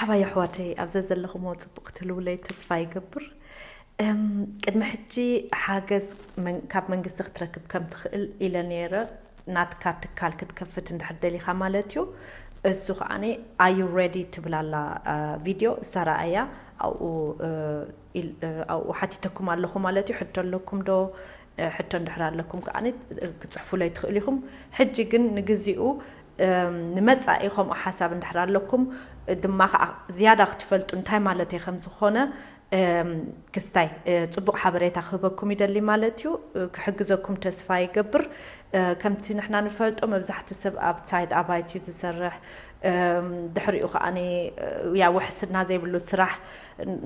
ሓባይ ኣሕዋተይ፣ ኣብዘ ዘለኹሞ ጽቡቕ ክትህልውለይ ተስፋ ይገብር። እም፣ ቅድሚ ሕጂ ሓገዝ መን-፣ ካብ መንግስቲ ክትረክብ ከም ትኽእል ኢለ ነይረ። ናትካ ትካል ክትከፍት እንድሕር ደሊኻ ማለት እዩ። እሱ ከዓኒ ኣዩ ሬዲ ትብል ኣላ፣ እ፣ ቪድዮ እሳ ረኣያ፣ ኣብኡ፣ እ፣ ኢል-፣ እ፣ ኣብኡ ሓቲተኩም ኣለኹ ማለት እዩ። ሕቶ ኣለኩም ዶ? እ፣ ሕቶ እንድሕር ኣለኩም ከዓኒ፣ እ፣ ክትጽሕፉለይ ትኽእሉ ኢኹም። ሕጂ ግን ንግዚኡ፣ እም፣ ንመጻኢ ከምኡ ሓሳብ እንድሕር ኣለኩም፣ እ፣ ድማ ከኣ ዝያዳ ክትፈልጡ እንታይ ማለተይ ከም ዝኾነ፣ እም፣ ክስታይ፣ እ፣ ጽቡቕ ሓበሬታ ክህበኩም ይደሊ ማለት እዩ። እ፣ ክሕግዘኩም ተስፋ ይገብር። እ፣ ከምቲ ንሕና ንፈልጦ መብዛሕትኡ ሰብ ኣብ ሳይት ኣባይቲ እዩ ዝሰርሕ። እም፣ ድሕሪኡ ከዓኒ፣ እ፣ ያ ውሕስና ዘይብሉ ስራሕ፣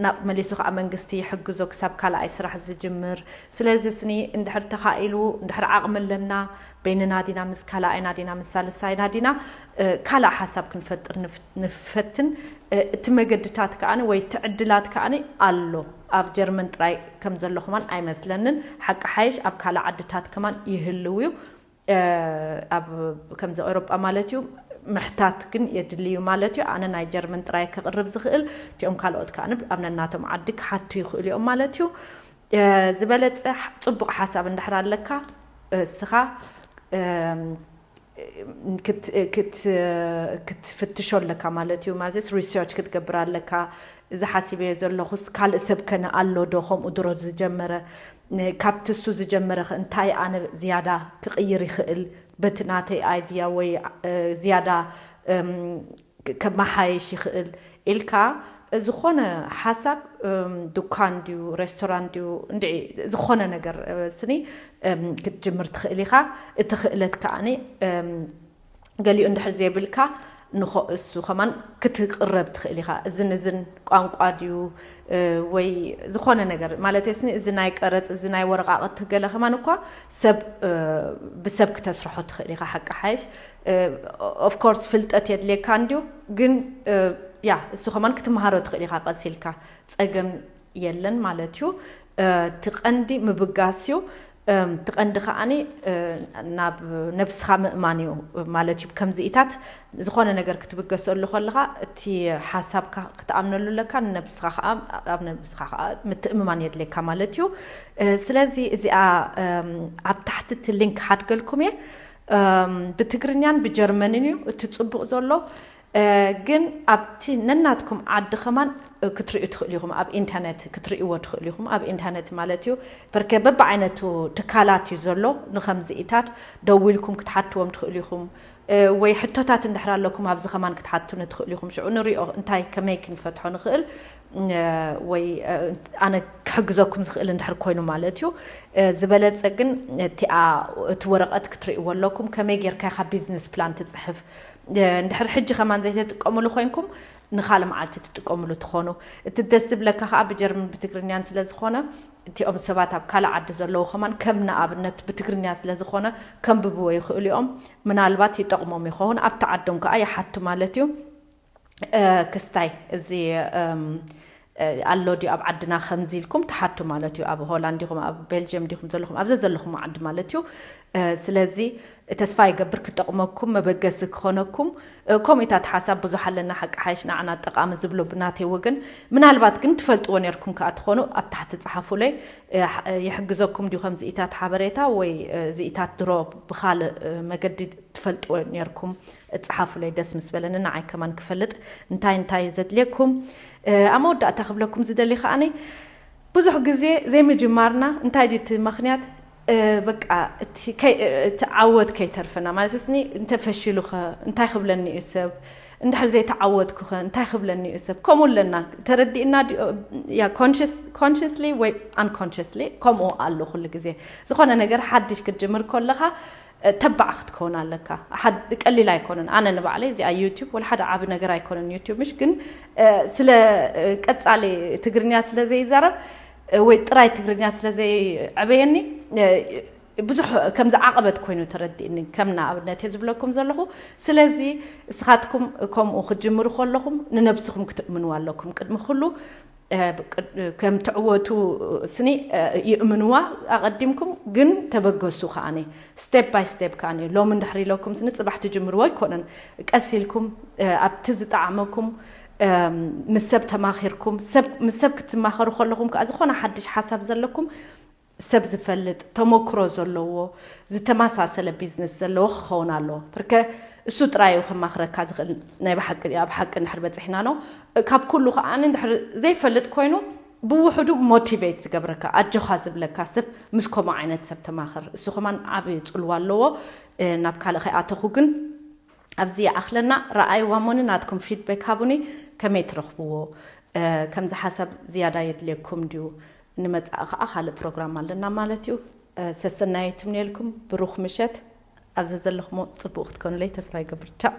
ናብ መሊሱ ከኣ መንግስቲ ይሕግዞ ክሳብ ካልኣይ ስራሕ ዝጅምር። ስለዚ ስኒ እንድሕር ተኻኢሉ፣ እንድሕር ዓቕሚ ኣለና፣ በይንና ዲና ምስ ካልኣይና ዲና ምስ ሳልሳይና ዲና፣ እ፣ ካልእ ሓሳብ ክንፈጥር ንፍ-፣ ንፈትን። እ፣ እቲ መገድታት ከኣኒ ወይ እቲ ዕድላት ከኣኒ ኣሎ። ኣብ ጀርመን ጥራይ ከም ዘሎ ከማን ኣይመስለንን። ሓቂ ሓይሽ ኣብ ካልእ ዓድታት ከማን ይህልው እዩ። እ፣ ኣብ ከምዚ ኤውሮጳ ማለት እዩ ምሕታት ግን የድሊ እዩ ማለት እዩ። ኣነ ናይ ጀርመን ጥራይ ክቕርብ ዝኽእል፣ እቲኦም ካልኦት ከኣ ኣብ ነናቶም ዓዲ ክሓቱ ይኽእሉ እዮም ማለት እዩ። እ፣ ዝበለጸ ጽቡቕ ሓሳብ እንድሕር ኣለካ፣ እስኻ፣ እም፣ ክት-፣ ክት-፣ ክትፍትሾ ኣለካ ማለት እዩ። ማለት ሪሰርች ክትገብር ኣለካ። እዚ ሓሲበዮ ዘለኹስ ካልእ ሰብ ከነ ኣሎ ዶ ከምኡ ድሮ ዝጀመረ? ን-፣ ካብቲ እሱ ዝጀመረ ኸ እንታይ ኣነ ዝያዳ ክቕይር ይኽእል? በቲ ናተይ ኣይድያ ወይ፣ እ፣ ዝያዳ፣ እም፣ ክ-፣ ከመሓየሽ ይኽእል ኢልካ ዝኾነ ሓሳብ፣ እም፣ ዱካን ድዩ፣ ሬስቶራንት ድዩ፣ እንድዒ ዝኾነ ነገር፣ እ፣ ስኒ፣ እም፣ ክትጅምር ትኽእል ኢኻ። እቲ ክእለት ከኣኒ፣ እም፣ ገሊኡ እንድሕር ዘይብልካ ንኾ-፣ እሱ ከማን ክትቅረብ ትኽእል ኢኻ። እዝን እዝን ቋንቋ ድዩ፣ እ፣ ወይ ዝኾነ ነገር ማለት ስኒ፣ እዚ ናይ ቀረጽ፣ እዚ ናይ ወረቃቅቲ ገለ ከማን እኳ ሰብ፣ እ፣ ብሰብ ክተስርሖ ትኽእል ኢኻ። ሓቂ ሓይሽ፣ እ፣ ኦፍ ኮርስ ፍልጠት የድልየካ እንድዩ፣ ግን፣ እ፣ ያ እሱ ከማን ክትመሃሮ ትኽእል ኢኻ ቀስ ኢልካ። ጸገም የለን ማለት እዩ። እ፣ እቲ ቀንዲ ምብጋስ እዩ። እም፣ እቲ ቀንዲ ከዓኒ፣ እ፣ ናብ ነብስኻ ምእማን እዩ ማለት እዩ። ከምዚኢታት ዝኾነ ነገር ክትብገሰሉ ከለኻ እቲ ሓሳብካ ክትኣምነሉ ኣለካ፣ ንነብስኻ ከኣ፣ ኣብ ነብስኻ ከኣ ምትእምማን የድልየካ ማለት እዩ። እ፣ ስለዚ እዚኣ፣ እም፣ ኣብ ታሕቲ እቲ ሊንክ ሓድገልኩም እየ። እም፣ ብትግርኛን ብጀርመንን እዩ እቲ ጽቡቕ ዘሎ። እ፣ ግን ኣብቲ ነናትኩም ዓዲ ከማን፣ እ፣ ክትርእዩ ትኽእሉ ኢኹም። ኣብ ኢንተርኔት ክትርእይዎ ትኽእሉ ኢኹም። ኣብ ኢንተርኔት ማለት እዩ። በርከ በብዓይነቱ ትካላት እዩ ዘሎ። ንኸምዚኢታት ደዊልኩም ክትሓትዎም ትኽእሉ ኢኹም። እ፣ ወይ ሕቶታት እንድሕር ኣለኩም ኣብዚ ከማን ክትሓቱኒ ትኽእሉ ኢኹም። ሽዑ ንሪኦ እንታይ ከመይ ክንፈትሖ ንኽእል፣ እ፣ ወይ፣ እ፣ ኣነ ክሕግዘኩም ዝኽእል እንድሕር ኮይኑ ማለት እዩ። እ፣ ዝበለጸ ግን እቲኣ፣ እቲ ወረቐት ክትርእይዎ ኣለኩም። ከመይ ጌርካ ኢኻ ቢዝነስ ፕላን ትጽሕፍ? እ፣ እንድሕር ሕጂ ከማን ዘይተጥቀሙሉ ኮይንኩም ንኻልእ መዓልቲ ትጥቀሙሉ ትኾኑ። እቲ ደስ ዝብለካ ከኣ ብጀርመን ብትግርኛን ስለ ዝኾነ፣ እቲኦም ሰባት ኣብ ካልእ ዓዲ ዘለዉ ከማን ከም ንኣብነት ብትግርኛ ስለ ዝኾነ ከንብብዎ ይኽእሉ እዮም። ምናልባት ይጠቕሞም ይኸውን፣ ኣብቲ ዓዶም ከኣ ይሓቱ ማለት እዩ። እ፣ ክስታይ እዚ፣ እም፣ እ፣ ኣሎ ድዩ ኣብ ዓድና ከምዚ ኢልኩም ትሓቱ ማለት እዩ። ኣብ ሆላንድ ዲኹም፣ ኣብ ቤልጅየም ዲኹም ዘለኹም፣ ኣብ ዘዘለኹም ዓዲ ማለት እዩ። እ፣ ስለዚ ተስፋ ይገብር ክጠቕመኩም፣ መበገሲ ክኾነኩም። እ፣ ከምኡታት ሓሳብ ብዙሕ ኣለና፣ ሓቂ ሓይሽ ንዓና ጠቓሚ ዝብሎ ብናተይ ወገን። ምናልባት ግን ትፈልጥዎ ነርኩም ከኣ ትኾኑ፣ ኣብ ታሕቲ ጸሓፉለይ። እ፣ ሕ-፣ ይሕግዘኩም ድዩ ከምዚኢታት ሓበሬታ ወይ፣ እ፣ እዚኢታት ድሮ ብኻልእ፣ እ፣ መገዲ ትፈልጥዎ ነርኩም? ጸሓፉለይ፣ ደስ ምስ በለኒ ንዓይ ከማን ክፈልጥ እንታይ እንታይ እዩ ዘድልየኩም። እ፣ ኣብ መወዳእታ ክብለኩም ዝደሊ ከኣኒ፣ ብዙሕ ግዜ ዘይምጅማርና እንታይ ድዩ እቲ ምኽንያት? እ፣ በቃ እቲ ከይ-፣ እ፣ እቲ ዓወት ከይተርፈና ማለት ስኒ፣ እንተፈሽሉኸ እንታይ ክብለኒ እዩ ሰብ? እንድሕር ዘይተዓወትኩኸ እንታይ ክብለኒ እዩ ሰብ? ከምኡ ኣለና፣ ተረዲእና ድዩ? ያ፣ ኮንሽስ-፣ ኮንሽስሊ ወይ ኣንኮንሽስሊ ከምኡ ኣሎ ኩሉ ግዜ። ዝኾነ ነገር ሓድሽ ክትጅምር ከለኻ፣ እ፣ ተባዕ ክትከውን ኣለካ። ሓድ-፣ ቀሊል ኣይኮነን። ኣነ ንባዕለይ እዚኣ ዩቲዩብ ወላ ሓደ ዓቢ ነገር ኣይኮነን ዩቲዩብ፣ ምሽ ግን፣ እ፣ ስለ፣ እ፣ ቀጻሊ ትግርኛ ስለ ዘይዛረብ፣ እ፣ ወይ ጥራይ ትግርኛ ስለ ዘይዕበየኒ፣ እ፣ ብዙሕ ከምዚ ዓቐበት ኮይኑ ተረዲእኒ። ከም ንኣብነት እየ ዝብለኩም ዘለኹ። ስለዚ እስኻትኩም ከምኡ ክትጅምሩ ከለኹም ንነብስኹም ክትእምንዋ ኣለኩም። ቅድሚ ኩሉ፣ እ፣ ብ-፣ ቅድ-፣ ከም ትዕወቱ ስኒ፣ እ፣ ይእምንዋ ኣቐዲምኩም፣ ግን ተበገሱ ከኣኒ፣ ስቴፕ ባይ ስቴፕ ከኣኒ። ሎሚ እንድሕር ኢለኩም ስኒ ጽባሕ ትጅምርዎ ኣይኮነን። ቀስ ኢልኩም፣ እ፣ ኣብቲ ዝጠዓመኩም፣ ምስ ሰብ ተማኺርኩም ምስ ሰብ ክትማኸሩ ከለኹም ከዓ ዝኾነ ሓድሽ ሓሳብ ዘለኩም ሰብ ዝፈልጥ ተመክሮ ዘለዎ ዝተመሳሰለ ቢዝነስ ዘለዎ ክኸውን ኣለዎ። ብርከ እሱ ጥራይ እዩ ከማኽረካ ዝኽእል። ናይ ብሓቂ ኣብ ሓቂ እንድሕር በፂሕና ነው። ካብ ኩሉ ከዓ እንድሕር ዘይፈልጥ ኮይኑ ብውሕዱ ሞቲቬት ዝገብረካ ኣጆኻ ዝብለካ ሰብ ምስ ከምኡ ዓይነት ሰብ ተማኸር። እሱ ከማን ዓብ ፅልዋ ኣለዎ። ናብ ካልእ ከይኣተኹ ግን ኣብዚ ይኣኽለና። ረኣይዋ ሞኒ ናትኩም ፊድበክ ሃቡኒ። ከመይ ትረኽብዎ? ከምዚ ሓሳብ ዝያዳ የድልየኩም ድዩ? ንመጻኢ ከዓ ካልእ ፕሮግራም ኣለና ማለት እዩ። ሰሰናዩ ትምንየልኩም። ብሩኽ ምሸት። ኣብዚ ዘለኹሞ ጽቡቕ ክትኮኑለይ ተስፋ ይገብር። ቻው።